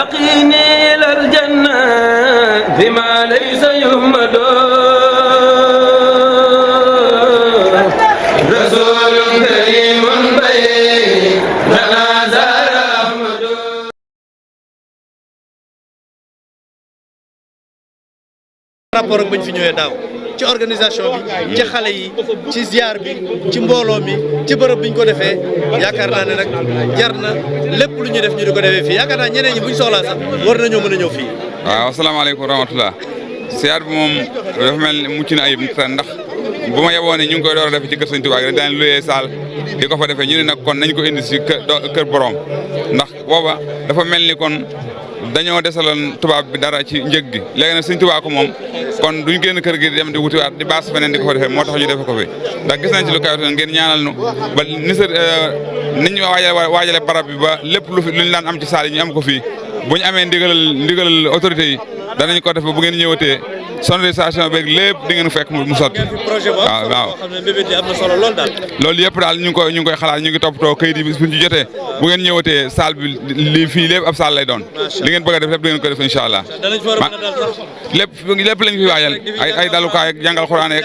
يقيني للجنة بما ليس يهمد رسول كريم بين نازل أحمد. rapport ak bañ fi ñëwee daaw ci organisation bi ci xale yi ci ziar bi ci mbooloo mi ci bërëb biñ ko defee yaakaar naa ne nag jar na lépp lu ñuy def ñu di ko defee fii yaakaar naa ñeneen ñi buñ soxlaa sax war nañoo mën a ñëw fii. waaw asalaamaaleykum wa rahmatulah ziar bi moom dafa mel ni mucc na ayib ndax bu ma yeboo ne ñu ngi koy door a def ci kër Sëñ Tuubaa gi daan luyee saal di ko fa defee ñu ne nag kon nañ ko indi si kër borom ndax booba dafa mel ni kon dañoo desaloon tubaab bi dara ci njëg gi léegi nag Sëñ Tuubaa ko moom kon duñ génn kër gi dem di wutiwaat di baas feneen di ko fa defee moo tax ñu defe ko fi ndax gis nañ ci lu kaw ngeen ñaanal nu ba niñ waajale barab bi ba lépp lu ñu daan am ci saal yi ñu am ko fii bu ñu amee ndigalal autorité yi danañ ko def ba bu ngeen ñëwatee sonorisation beeg lépp di ngeen fekk mu sotti. waaw waaw xam ne mbébét yi am na solo lool daal. loolu yëpp daal ñu ngi koy xalaat ñu ngi toppatoo kayit yi buñ ci jotee bu ngeen ñëwatee salle bi lii fii lépp ab salle lay doon. li ngeen bëgg a def lépp di ngeen ko def incha allah. danañ fa mën a dal sax. lépp lañ fi waajal ay dalukaay ak jàngal xuraan ak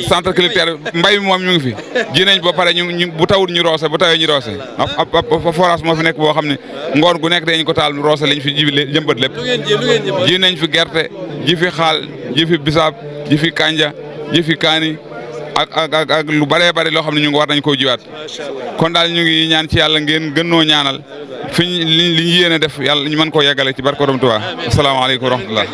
centre culturel mbay mi moom ñu ngi fi ji nañ ba pare ñu bu tawul ñu roose bu tawee ñu roose ab forage moo fi nekk boo xam ne ngoon gu nekk dañ ko taal roose lañ fi jëmbat lépp ji nañ fi gerte ji fi xaal ji fi bisaab ji fi kanja ji fi kaani ak lu bëree bëri loo xam ne ñu ngi war nañ koo jiwaat kon daal ñu ngi ñaan ci yàlla ngeen gënnoo ñaanal fi li ñu yéene def yàlla ñu mën koo yeggale ci barke Borom Tuubaa asalaamaaleykum wa rahmatulah.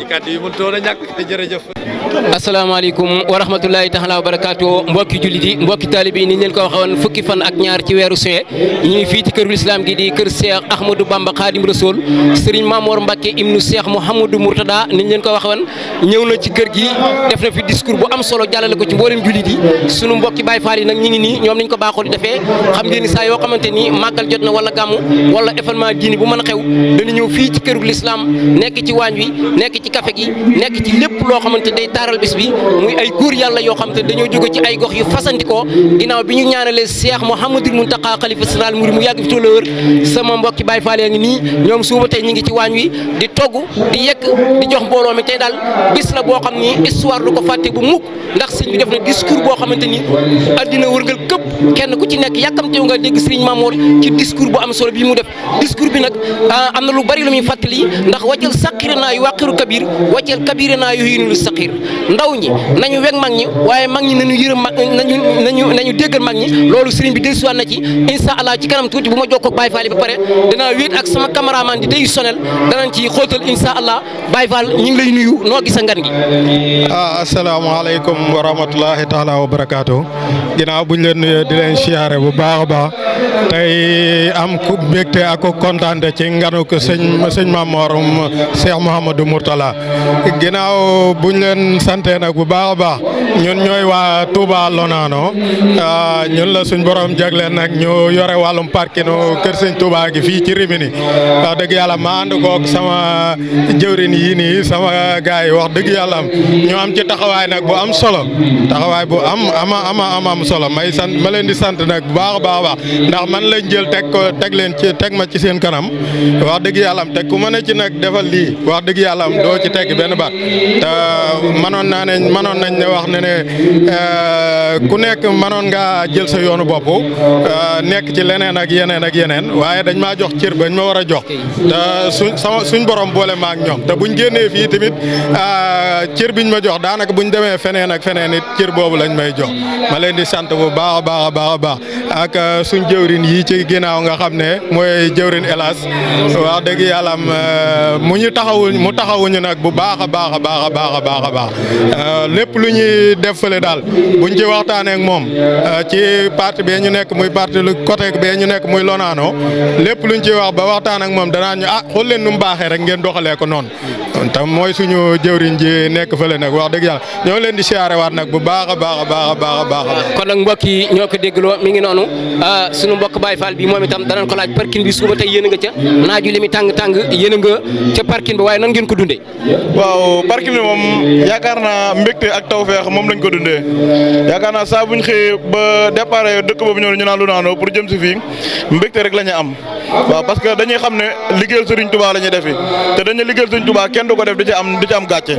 asalaamaaleykum wa rahmatulahi taala wa barakaatu mbokki jullit yi mbokki taalibe yi ni ñu leen ko waxee woon fukki fan ak ñaar ci weeru suwe ñu ngi fii ci kërul islam gi di kër Cheikh Ahmadou Bamba Khadim Rasoul Serigne Mamour Mbacke ibnu Cheikh Mouhamadou Mourtada ni ñu leen ko waxee woon ñëw na ci kër gi def na fi discours bu am solo jàllale ko ci mboolem jullit yi sunu mbokki Baye Fall yi nag ñu ngi nii ñoom niñ ko baaxoo di defee xam ngeen ni saa yoo xamante ni màggal jot na wala gàmmu wala événement diini bu mën a xew dañu ñëw fii ci kërul islam nekk ci waañ wi nekk ci café gi nekk ci lépp loo xamante day taaral bis bi muy ay góor yàlla yoo xam te dañoo jóge ci ay gox yu fasantikoo ginnaaw bi ñu ñaanalee Cheikh Mouhamadou Mountakha xalifa général murid mu yàgg fi tolla wër sama mbokki Baye Fall yaa ngi nii ñoom suuba tey ñi ngi ci waañ wi di togg di yekk di jox mbooloo mi tey daal bis la boo xam ni histoire du ko fàtte bu mukk ndax sëñ bi def na discours boo xamante ni addina wërngal këpp kenn ku ci nekk yàkkamtewu nga dégg Serigne Mamour ci discours bu am solo bi mu def discours bi nag am na lu bari lu muy fàttali ndax wàccal saqira naa yu wàqiru kabir wàccal kabira naa yu hiinulu saqir ndaw ñi nañu weg mag ñi waaye mag ñi nañu yërëm mag nañu déggal mag ñi loolu sëriñ bi dellusiwaat na ci incha allah ci kanam tuuti bu ma jokkoo ak Baye Fall ba pare danaa wéet ak sama cameraman di day sonel danañ ci xóotal incha allah Baye Fall ñu ngi lay nuyu noo gis a ngan gi. asalaamaaleykum wa rahmatulahi taala wa barakaatu ginnaaw buñ leen nuyee di leen siyaare bu baax a baax tey am ku mbégte ak kontaante ci nganu ko sëñ Mamour Cheikh Mouhamadou Mourtala ginnaaw buñ leen sante nag bu baax a baax ñun ñooy waa Touba Lonano ñun la suñ borom jagleen nag ñu yore wàllum parkinu kër sëñ Touba gi fii ci Rimini wax dëgg yàlla ma ànd koog sama jëwrin yi nii sama gars yi wax dëgg yàlla ñu am ci taxawaay nag bu am solo taxawaay bu am solo ma leen di sant nag bu baax a baax ndax man lañ jël teg ma ci seen kanam wax dëgg yàlla teg ku mën a ci nag defal lii wax dëgg yàlla doo ci teg benn baat te mënoon nañ ne wax ne ku nekk mënoon ngaa jël sa yoonu bopp nekk ci leneen ak yeneen waaye dañ maa jox cër bañ ma war a jox te suñ borom boole ma ak ñoom te buñ génnee fii tamit cër biñ ma jox daanaka buñ demee feneen ak feneen it cër boobu lañ may jox ma leen di sant bu baax a baax ak suñ jëwrin yi ci ginnaaw nga xam ne mooy jëwrin Elas wax dëgg yàlla mu taxawuñu nag bu baax a baax lépp lu ñuy def fële daal buñ ci waxtaanee ak moom ci parti bee ñu nekk muy parti lu côté bee ñu nekk muy Lonano lépp luñ ci wax ba waxtaan ak moom danaa ñu xool leen nu mu baaxee rek ngeen doxalee ko noonu tam mooy suñu jëwriñ ji nekk fële nag wax dëgg yàlla ñoo leen di siyaare waat nag bu baax a baax. kon nag mbokk yi ñoo ko déggloo mi ngi noonu suñu mbokk Baye Fall bi moom itam danañ ko laaj parking bi suba tey yéen a nga ca naaju li mi tàng yéen a nga ca parking bi waaye nan ngeen ko dundee. waaw parking bi moom yaakaar naa mbégte ak tawfeex moom lañ ko dundee yaakaar naa saa buñ xëyee ba départ dëkk boobu ñëw ñu naan lu naanoo pour jëm si fii mbégte rek la ñu am waaw parce que dañuy xam ne liggéeyal Serigne Touba la ñuy defi te dañuy liggéeyal Serigne Touba kenn du ko def di ci am gàcce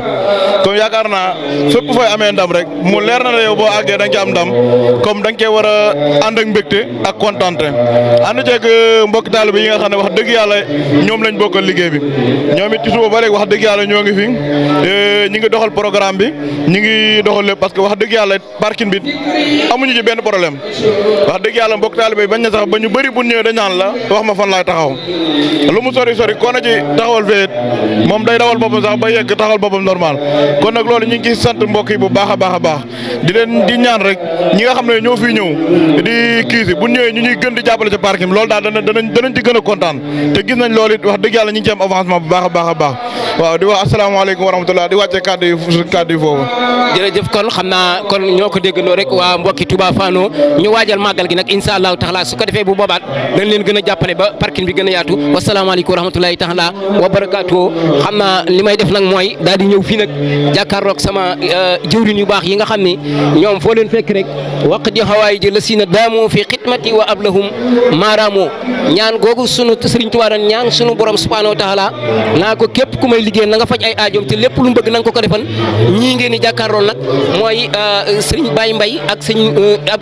comme yaakaar naa fépp fooy amee ndam rek mu leer na la yow boo àggee da nga ci am ndam comme da nga cee war a ànd ak mbégte ak kontante ànd ceeg mbokki taalibe yi nga xam ne wax dëgg yàlla ñoom lañ bokkal liggéey bi ñoom it ci suba ba léegi wax dëgg yàlla ñoo ngi fi ñi ngi doxal programme bi ñi ngi doxal lépp parce que wax dëgg yàlla parking bi amuñu ci benn problème wax dëgg yàlla mbokki taalibe yi bañ na sax ba ñu bëri bu ñëwee dañ naan la wax ma fan laay taxaw lu mu sori koo na ci taxawal fee moom day dawal boppam sax ba yegg taxawal boppam normal kon nag loolu ñu ngi ciy sant mbokk yi bu baax a baax a baax di ñaan rek ñi nga xam ne ñoo fiy ñëw di kiisi bu ñëwee ñu ñuy gën di jàppale ci parking loolu daal danañ ci gën a kontaan te gis nañ loolu it wax dëgg yàlla ñu ngi ci am avancement bu baax a baax a baax waaw di wax asalaamaaleykum wa rahmatulah di wàccee kàddu yi foofu. jërëjëf kon xam naa kon ñoo ko déggandoo rek waa mbokki Touba Fano ñu waajal màggal gi nag incha allahu taala su ko defee bu boobaat dañ leen gën a jàppale ba parking bi gën a yaatu wasalaamaaleykum wa rahmatulahi taala wa barakaatu xam naa li may def nag mooy daal di ñëw fii nag jàkkaarloog sama jëwriñ yu baax yi nga xam ne ñoom foo leen fekk rek waq di xawaay ji la siina daamu fi xidmati wa ablahum maaraamu ñaan googu sunu Sëriñ Tuubaa doon ñaan sunu borom subhaanahu wa taala naa ko képp ku may liggéey na nga faj ay aajoom te lépp lu mu bëgg na nga ko defal ñii ngeen di jàkkaarlool nag mooy Sëriñ Baye Mbaye ak sëñ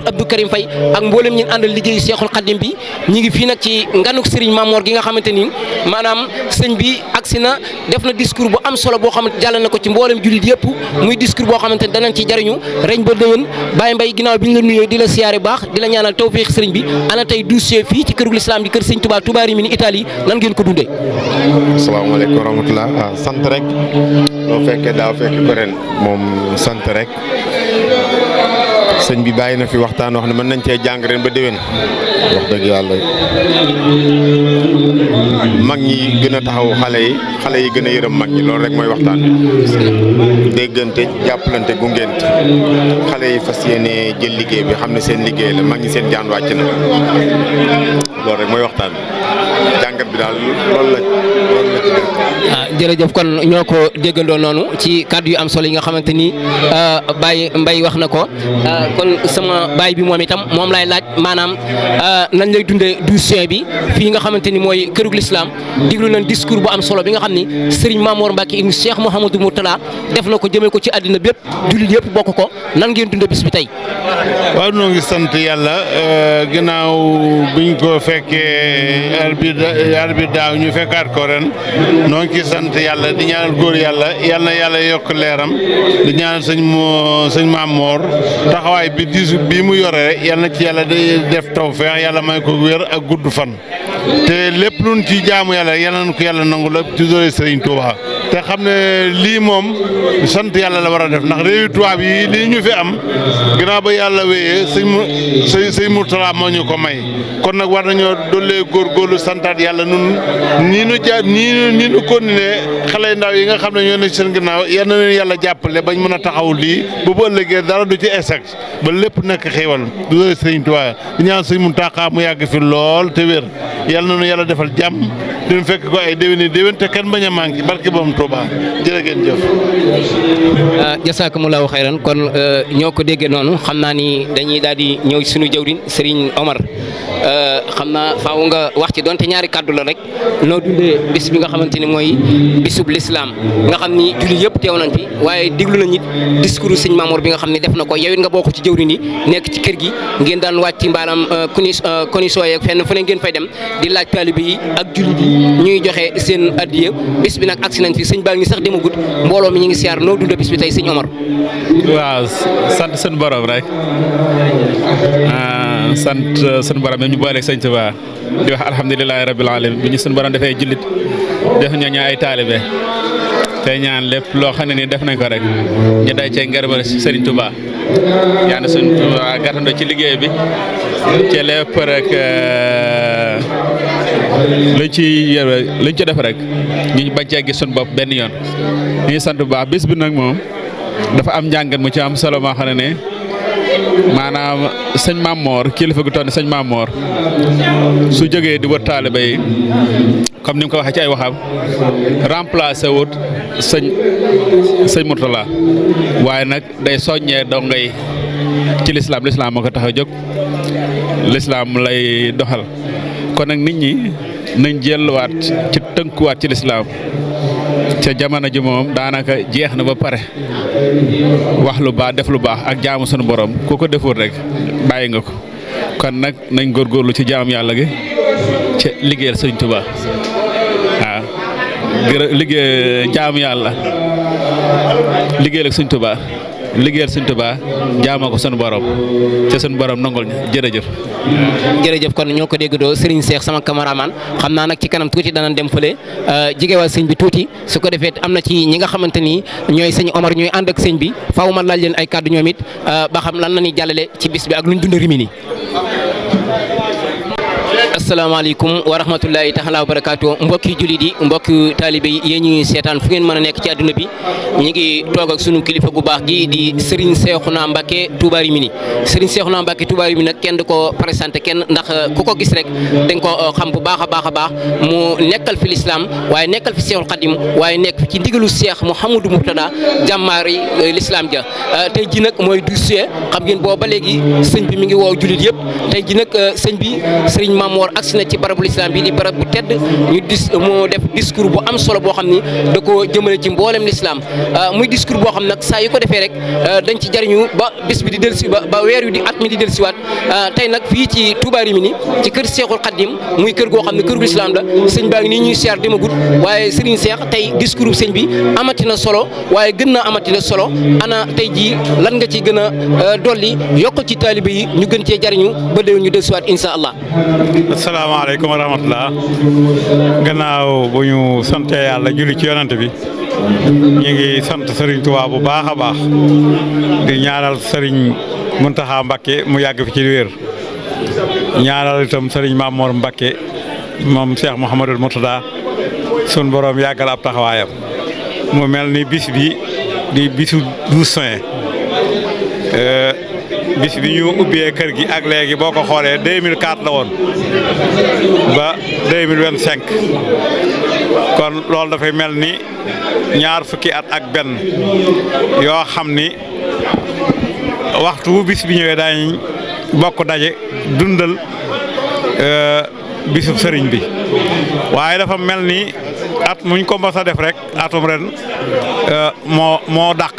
Abdou Karim Faye ak mboolem ñi àndal liggéeyu Seexul Xadim bi ñi ngi fii nag ci nganuk Sëriñ Mamor gi nga xamante ni maanaam sëñ bi agsi na def na discours bu am solo boo xamante jàll na ko ci mboolem jullit yëpp muy discours boo xamante ni danañ ci jariñu reñ ba déwén Baye Mbaye ginnaaw bi ñu la nuyoo di la siyaare baax di la ñaanal tawfeex sëriñ bi ana tey dossier fii ci kërul islam di kër sëñ Touba Touba Rimini Italie nan ngeen ko dundee. asalaamaaleykum wa rahmatulah sant rek loo fekkee daaw fekk ko ren moom sant rek sëñ bi bàyyi na fi waxtaan wax ne mën nañ cee jàng ren ba déwén wax dëgg yàlla mag ñi gën a taxaw xale yi gën a yërëm mag ñi loolu rek mooy waxtaan bi déggante jàppalante gungente xale yi fas yéene jël liggéey bi xam ne seen liggéey la mag ñi seen jaan wàcc na loolu rek mooy waxtaan bi jàngat bi daal loolu la ci jërëjëf kon ñoo ko déggandoo noonu ci kàddu yu am solo yi nga xamante ni Baye Mbaye wax na ko kon sama baay bi moom itam moom lay laaj maanaam nañ lay dundee dossier bi fii nga xamante ni mooy kërug l'islam diglu nañ discours bu am solo bi nga xam ni Serigne Mamour Mbacke ibnu Cheikh Mouhamadou Mourtala def na ko jëmee ko ci àddina bépp jullit yëpp bokk ko nan ngeen dundee bis bi tey. waaw noo ngi sant yàlla ginnaaw biñ ko fekkee yar bi daaw ñu fekkaat ko ren noo ngi sant yàlla di ñaanal góor yàlla yal na yàlla yokk leeram di ñaanal sëñ Mamour taxawaay bi diisu bii mu yore yal na ci yàlla def tawfeex yàlla may ko wér ak gudd fan te lépp luñ ci jaamu yàlla yal nañ ko yàlla nangu la ci doole Serigne Touba te xam ne lii moom sant yàlla la war a def ndax réewi tubaab yi lii ñu fi am ginnaaw ba yàlla wéyee sëñ Mourtala moo ñu ko may kon nag war nañoo dollee góorgóorlu santaat yàlla nun nii nu continuer xale ndaw yi nga xam ne ñoo nekk seen ginnaaw yal na leen yàlla jàppale bañ mën a taxaw lii bu ëllëgee dara du ci échec ba lépp nekk xéewal du doole Serigne Touba di ñaan sëñ Mountakha mu yàgg fi lool te wér yal na nu yàlla defal jàmm dina fekk ko ay déwén te kenn bañ a manqué barke boom Touba jërë ngeen jëf. jasaakumullahu xayran kon ñoo ko déggee noonu xam naa ni dañuy daal di ñëw suñu jawriñ Serigne Omar xam naa faaw nga wax ci donte ñaari kàddu la rek noo dundee bis bi nga xamante ni mooy bisub l'islam nga xam ni jullit yëpp teew nañ fi waaye déglu nañ it discours sëñ Mamour bi nga xam ne def na ko yow it nga bokk ci jawriñ yi nekk ci kër gi ngeen daan wàcc ci mbaalam commission yeeg fenn fu ne ngeen fay dem di laaj taalibe yi ak jullit yi ñuy joxe seen addiya bis bi nag agsi nañ fi sëñ baa ngi sax demagut mbooloo mi ñu ngi siyaar noo dundee bis bi tey sëñ Omar. waaw sant seen borom rek sant seen borom même ñu booleeg sëñ Tuubaa di wax alhamdulilahi rabbil alamin bi ñu seen borom defee jullit def ñu ay taalibe te ñaan lépp loo xam ne nii def nañ ko rek ñu day cee ngërëmal Sëriñ Tuubaa yaa na Sëriñ Tuubaa gàttandoo ci liggéey bi ci lépp rek luñ ci def rek ñu bañ cee gis suñu bopp benn yoon ñu sant bu baax bis bi nag moom dafa am njàngat mu ci am solo moo xam ne maanaam sëñ Mamor kilifa gu toll ne sëñ Mamor su jógee di wër taalibe yi comme ni mu ko waxee ci ay waxam remplacé wut sëñ Mourtala waaye nag day soññee dongo yi ci lislaam moo ko tax a jóg lislaam lay doxal kon nag nit ñi nañ jëlluwaat ci tënkuwaat ci lislaam ca jamono ji moom daanaka jeex na ba pare wax lu baax def lu baax ak jaamu sunu borom ku ko deful rek bàyyi nga ko kon nag nañ góorgóorlu ci jaamu yàlla gi ca liggéeyal sëñ Tuubaa waaw liggéey jaamu yàlla liggéeyal ak sëñ Tuubaa liggéeyal sëñ Tuubaa jaamoo ko sunu borom ca sunu borom nangul ñu jërëjëf. jërëjëf kon ñoo ko déggandoo Serigne Cheikh sama cameraman xam naa nag ci kanam tuuti danañ dem fële jigéewal sëñ bi tuuti su ko defee am na ci ñi nga xamante ni ñooy sëñ Omar ñooy ànd ak sëñ bi faaw ma laaj leen ay kàddu ñoom it ba xam lan la ñuy jàllale ci bis bi ak luñ dund Rimini. asalaamaaleykum wa rahmatullahi taala wa barakaatu mbokki jullit yi mbokki taalibe yi yéen ñuy seetaan fu ngeen mën a nekk ci àdduna bi ñu ngi toog ak sunu kilifa gu baax gi di Serigne Cheikhouna Mbacké Touba Rimini Serigne Cheikhouna Mbacké Touba Rimini nag kenn du ko présenté kenn ndax ku ko gis rek dañ ko xam bu baax a baax mu nekkal fi l'islam waaye nekkal fi Cheikhul Khadim waaye nekk fi ci ndigalu Cheikh Mouhamadou Mourtada jàmmaari l'islam ja tey ji nag mooy 12 juillet xam ngeen boobu ba léegi sëñ bi mi ngi woo jullit yëpp tey ji nag sëñ bi Serigne Mamor agsi na ci barabul islam bi di barab bu tedd mu def discours bu am solo boo xam ni da ko jëmale ci mboolem l'islam muy discours boo xam nag saa yu ko defee rek dañ ci jariñu ba bis bi di dellusi ba weer wi di at mi di dellusiwaat tey nag fii ci Touba Rimini ci kër Cheikhul Khadim muy kër goo xam ne kërul islam la sëñ baa ngi nii ñuy siyaar demagut waaye Serigne Cheikh tey discours sëñ bi amati na solo waaye gën na amati na solo ana tey jii lan nga ci gën a dolli yokk ci taalibe yi ñu gën cee jariñu ba déwén ñu dellusiwaat incha allah. asalaamaaleykum wa rahmatulah gannaaw bu ñu sante yàlla julli ci yonante bi ñu ngi sant Serigne Touba bu baax a baax di ñaanal Serigne Mountakha Mbacké mu yàgg fi ci wér ñaanal itam Serigne Mamor Mbacké moom Cheikh Mouhamadou Mourtada sun borom yàggal ab taxawaayam mu mel ni bis bi di bisu 12 juin bis bi ñu ubbee kër gi ak léegi boo ko xoolee 2004 la woon ba 2025 kon loolu dafay mel ni ñaar fukki at ak benn yoo xam ni waxtu wu bis bi ñëwee daañu bokk daje dundal bisub sëriñ bi waaye dafa mel ni at muñ ko mos a def rek atum ren moo dàq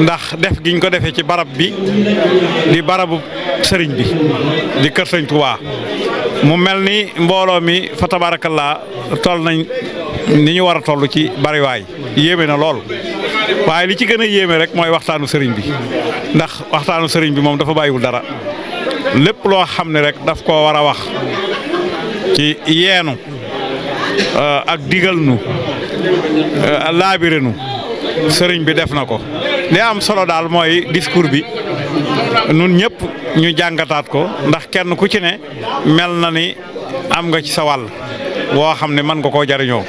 ndax def giñ ko defee ci barab bi di barabu sëriñ bi di kër sëñ Touba mu mel ni mbooloo mi fa tabaarakallaa toll nañ ni ñu war a toll ci bariwaay yéeme na lool waaye li ci gën a yéeme rek mooy waxtaanu sëriñ bi ndax waxtaanu sëriñ bi moom dafa bàyyiwul dara lépp loo xam ne rek daf koo war a wax ci yeenu ak digal nu laabire nu sëriñ bi def na ko li am solo daal mooy discours bi nun ñëpp ñu jàngataat ko ndax kenn ku ci ne mel na ni am nga ci sa wàll woo xam ne mën nga koo jariñoo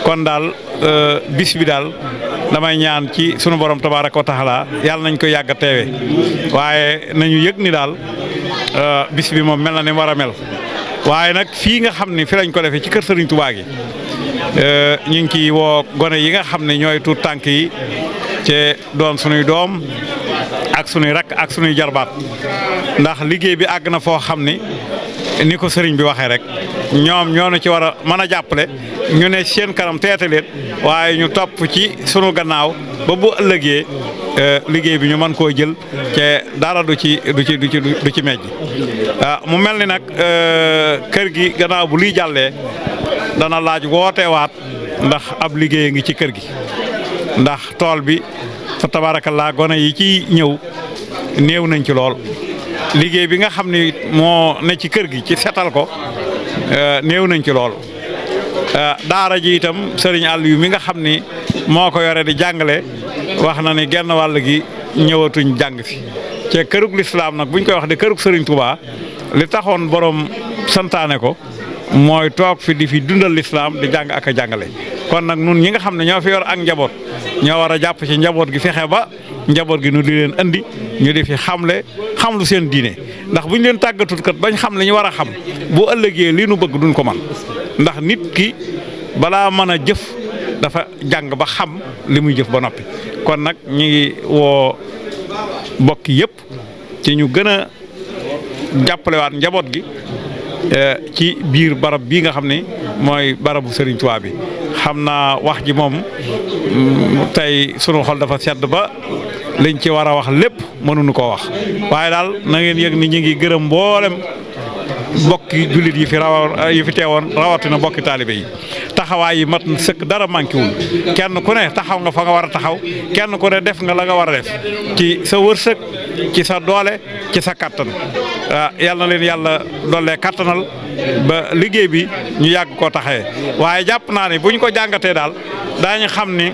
kon daal bis bi daal damay ñaan ci sunu borom tabaaraka wa taala yàlla nañ ko yàgg a teewe waaye nañu yëg ni daal bis bi moom mel na ni war a mel waaye nag fii nga xam ne fi lañ ko defee ci kër Serigne Touba gi ñu ngi ciy woo gone yi nga xam ne ñooy tuut tànk yi te doon sunuy doom ak sunuy rakk ak sunuy jarbaat ndax liggéey bi àgg na foo xam ni ko sëriñ bi waxee rek ñoom ñoo na ci war a mën a jàppale ñu ne seen kanam teete leen waaye ñu topp ci sunu gannaaw ba bu ëllëgee liggéey bi ñu mën koo jël te dara du ci mejj mu mel ni nag kër gi gannaaw bu lii jàllee dana laaj wootewaat ndax ab liggéey ngi ci kër gi ndax tool bi fa tabaarakallaa gone yi ci ñëw néew nañ ci lool liggéey bi nga xam ni moo ne ci kër gi ci setal ko néew nañ ci lool daara ji itam sëriñ Aliou mi nga xam ni moo ko yore di jàngale wax na ni genn wàll gi ñëwatuñ jàng fi te kërug lislaam nag buñ koy wax di kërug sëriñ Touba li taxoon borom santaane ko mooy toog fi di fi dundal lislaam di jàng ak a jàngale kon nag nun ñi nga xam ne ñoo fi yor ak njaboot ñoo war a jàpp ci njaboot gi fexe ba njaboot gi nu di leen andi ñu di fi xamlu seen diine ndax bu ñu leen tàggatut kat bañ xam li ñu war a xam bu ëllëgee lii nu bëgg duñ ko man ndax nit ki balaa mën a jëf dafa jàng ba xam li muy jëf ba noppi kon nag ñu ngi woo bokk yëpp ci ñu gën a jàppalewaat njaboot gi ci biir barab bii nga xam ne mooy barabu Serigne Touba bi xam naa wax ji moom tey sunu xol dafa sedd ba liñ ci war a wax lépp mënuñu koo wax waaye daal na ngeen yëg ni ñu ngi gërëm mboolem bokki jullit yi fi teewoon rawatina bokki taalibe yi taxawaay yi mat sëkk dara manqué wul kenn ku ne taxaw nga fa nga war a taxaw kenn ku ne def nga la nga war a def ci sa wërsëg ci sa doole ci sa kattan yal na leen yàlla dollee kattanal ba liggéey bi ñu yàgg koo taxawee waaye jàpp naa ne bu ñu ko jàngatee daal daañu xam ni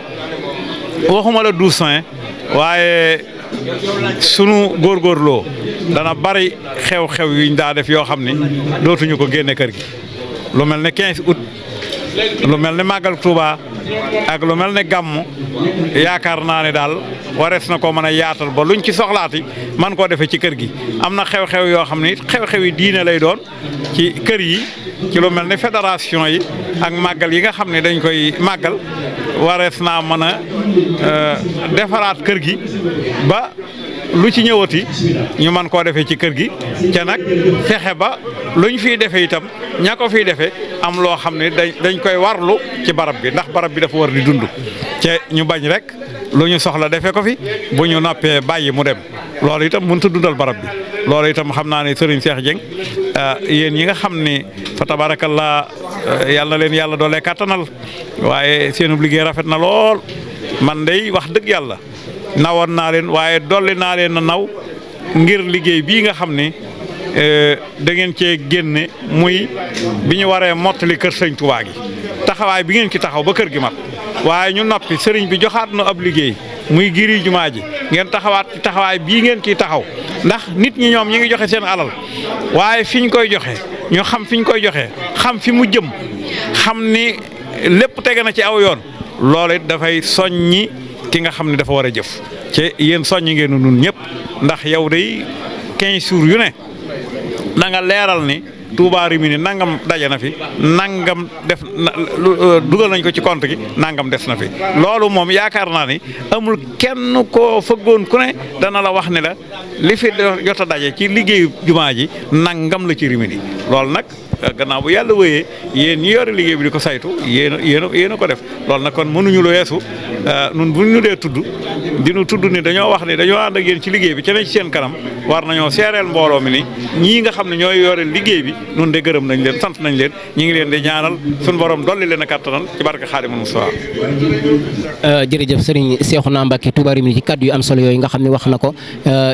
waxuma la 12 waaye sunu góorgóorloo dana bari xew-xew yuñ daa def yoo xam ni dootuñu ko génne kër gi lu mel ne 15 août lu mel ne màggal Touba ak lu mel ne gàmmu yaakaar naa ne daal warees na ko mën a yaatal ba luñ ci soxlaati man koo defee ci kër gi am na xew-xew yoo xam ni xew-xew yi diine lay doon ci kër yi ci lu mel ne fédération yi ak màggal yi nga xam ne dañ koy màggal warees naa mën a defaraat kër gi ba lu ci ñëwati ñu mën koo defee ci kër gi ca nag fexe ba luñ fiy defee itam ña ko fiy defee am loo xam ne dañ koy warlu ci barab bi ndax barab bi dafa war di dund ce ñu bañ rek lu ñu soxla defee ko fi bu ñu noppee bàyyi mu dem loolu itam mënut a dundal barab bi loolu itam xam naa ne Serigne Cheikh Dieng yéen ñi nga xam ne fa tabarakallah yàlla na leen yàlla doolee kàttanal waaye seenub liggéey rafet na lool man day wax dëgg yàlla nawoon naa leen waaye dolli naa leen a naw ngir liggéey bii nga xam ne da ngeen cee génne muy bi ñu waree mottali kër sëñ Touba gi taxawaay bi ngeen ci taxaw ba kër gi mat waaye ñu noppi sëriñ bi joxaat nu ab liggéey muy giri jumaa ji ngeen taxawaat ci taxawaay bii ngeen ciy taxaw ndax nit ñi ñoom ñi ngi joxe seen alal waaye fi ñu koy joxe ñu xam fi ñu koy joxe xam fi mu jëm xam ni lépp tege na ci aw yoon loolu it dafay soññi ki nga xam ne dafa war a jëf ci yéen soññi ngeen nun ñëpp ndax yow day 15 jours yu ne na nga leeral ni Touba Rimini nangam daje na fi nangam def dugal nañ ko ci compte gi nangam des na fi loolu moom yaakaar naa ni amul kenn koo fëggoon ku ne dana la wax ne la li fi jot a daje ci liggéeyu jumaa ji nangam la ci Rimini loolu nag gannaaw bu yàlla wéyee yéen ñi yore liggéey bi di ko saytu yéen a ko def loolu nag kon mënuñu lu weesu nun bu ñu dee tudd dinu tudd ni dañoo wax ni dañoo ànd ak yéen ci liggéey bi ci ne ci seen kanam war nañoo seereel mbooloo mi ni ñii nga xam ne ñooy yore liggéey bi nun de gërëm nañ leen sant nañ leen ñi ngi leen di ñaanal suñu borom dolli leen a kattanal ci barke Xaadimul Mustafaa. jërëjëf Serigne Cheikhouna Mbacké Touba Rimini ci kaddu yu am solo yooyu nga xam ne wax na ko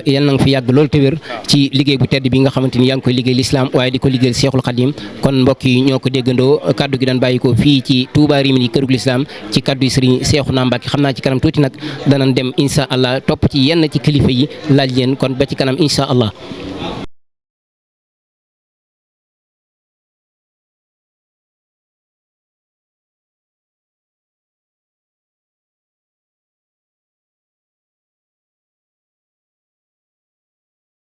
yal na nga fi yàgg loolu te wér ci liggéey bu tedd bi nga xamante ni yaa ngi koy liggéey l'islam waaye di ko liggéey Cheikhul Khadim kon mbokk yi ñoo ko déggandoo kaddu gi daan bàyyi ko fii ci Touba Rimini kërug l'islam ci kaddu yi Serigne Cheikhouna Mbacké xam naa ci kanam tuuti nag danañ dem incha allah topp ci yenn ci kilifa yi laaj leen kon ba ci kanam incha allah.